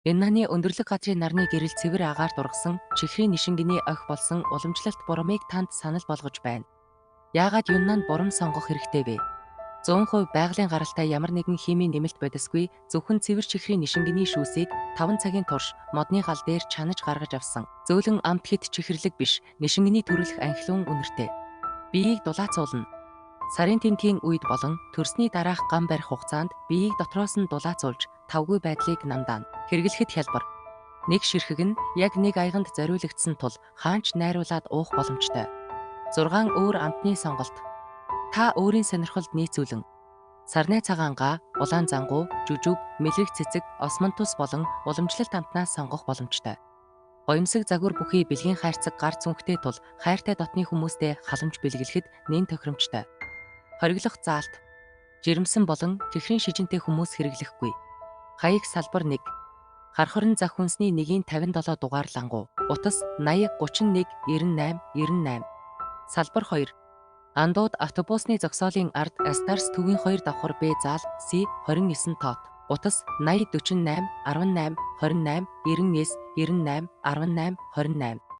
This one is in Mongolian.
Юннаны өндөрлөг газрын нарны гэрэл цэвэр агаарт ургасан чихрийн нишингэний охи болсон уламжлалт бурамыг танд санал болгож байна. Яагаад Юннанд бурам сонгох хэрэгтэй вэ? 100% байгалийн гаралтай ямар нэгэн химийн нэмэлт бодисгүй зөвхөн цэвэр чихрийн нишингэний шүүсийг 5 цагийн турш модны гал дээр чанаж гаргаж авсан. Зөөлөн амт хэт чихэрлэг биш, нишингэний төрөлх анхлуун үнэртэй. Биеийг дулаацуулна. Сарын тэмдгийн үед болон төрсний дараах гам барих хугацаанд биеийг дотроос нь дулаацуулж тавгүй байдлыг намдаана. Хэрэглэхэд хялбар. Нэг ширхэг нь яг нэг аяганд зориулагдсан тул хаанч найруулад уух боломжтой. 6 өөр амтны сонголт. Та өөрийн сонирхолд нийцүүлэн сарнай цагаан га, улаан зангуу, жүжүг, мэлрэг цэцэг, осмонтус болон уламжлалт амтнаас сонгох боломжтой. Гоёмсог загвар бүхий бэлгийн хайрцаг гар цүнхтэй тул хайртай дотны хүмүүстэй халамж бэлгэлэхэд нэн тохиромжтой. Хориглох заалт. Жирэмсэн болон чихрийн шижинтэй хүмүүс хэрэглэхгүй. Хаяг салбар 1. Хархорон зах хүнсний 1-ийн 57 дугаар лангуу. Утас 80 31 98 98. Салбар 2. Андууд автобусны зогсоолын ард Астарс төвийн 2 давхар Б заал С 29 тоот. Утас 80 48 18 28 99 98 18 28.